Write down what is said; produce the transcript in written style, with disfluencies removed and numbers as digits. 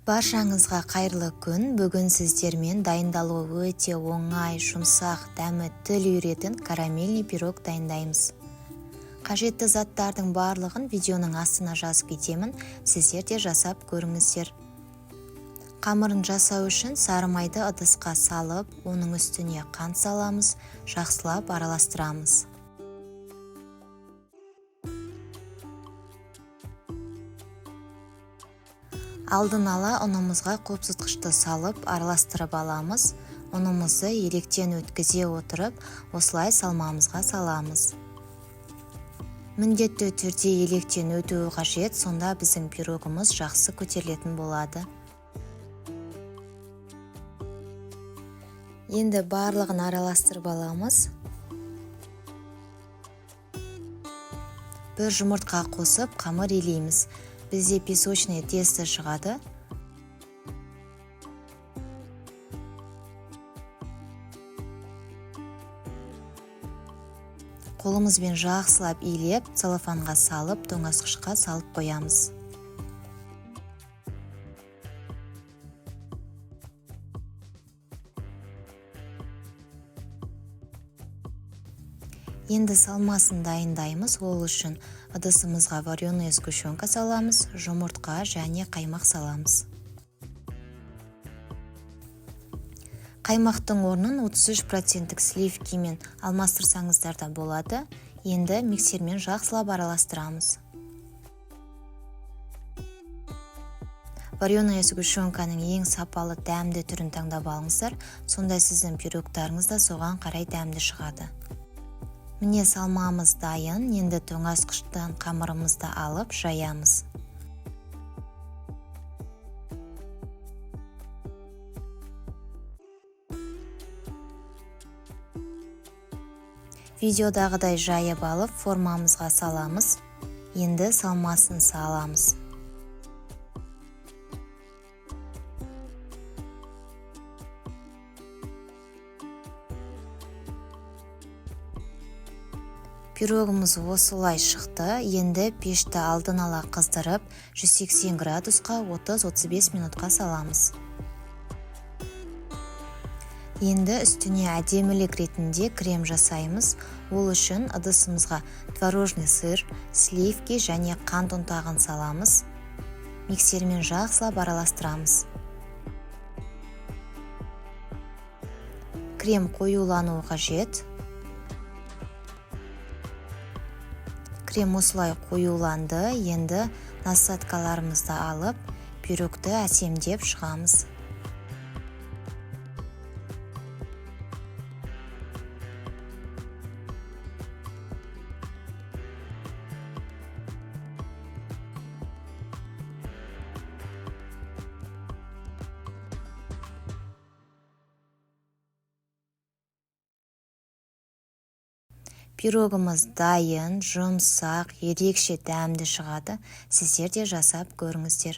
Баршаңызға қайырлы күн. Бүгін сіздермен дайындалуы өте оңай, жұмсақ, дәмі тіл үйіретін карамельный пирог дайындаймыз. Қажетті заттардың барлығын видеоның астына жазып кетемін, сіздер де жасап көріңіздер. Қамырын жасау үшін сары майды ыдысқа салып, оның үстіне қант саламыз, жақсылап араластырамыз. Алдын ала ұнымызға қопсытқышты салып, араластырып аламыз. Ұнымызды електен өткізе отырып, осылай салмамызға саламыз. Міндетті түрде електен өтуі қажет, сонда біздің пирогымыз жақсы көтерілетін болады. Енді барлығын араластырып аламыз. Бір жұмыртқа қосып, қамыр илейміз. Бізде песочный тесто шығады. Қолымызбен жақсылап илеп, целлофанға салып, тоңазытқышқа салып қоямыз. Енді салмасын дайындаймыз. Ол үшін ыдысымызға вареная сгущенка саламыз, жұмыртқа және қаймақ саламыз. Қаймақтың орнын 33%-тік сливкимен алмастырсаңыздар да болады. Енді миксермен жақсылап араластырамыз. Вареная сгущенканың ең сапалы, дәмді түрін таңдап алыңыздар, сонда сіздің пирогтарыңыз да соған қарай дәмді шығады. Міне, салмамыз дайын. Енді тоңазытқыштан қамырымызды алып жаямыз. Видеодағыдай жайып алып, формамызға саламыз. Енді салмасын саламыз. Пирогымыз осылай шықты. Енді пешті алдын ала қыздырып, 180 градусқа 30-35 минутқа саламыз. Енді үстіне әдемілік ретінде крем жасаймыз. Ол үшін ыдысымызға творожный сыр, сливки және қант ұнтағын саламыз. Миксермен жақсылап араластырамыз. Крем қоюлануы қажет. Крем осылай қоюланды. Енді насадкаларымызды алып, пирогты әсемдеп шығамыз. Пирогымыз дайын, жұмсақ, ерекше дәмді шығады. Сіздер де жасап көріңіздер.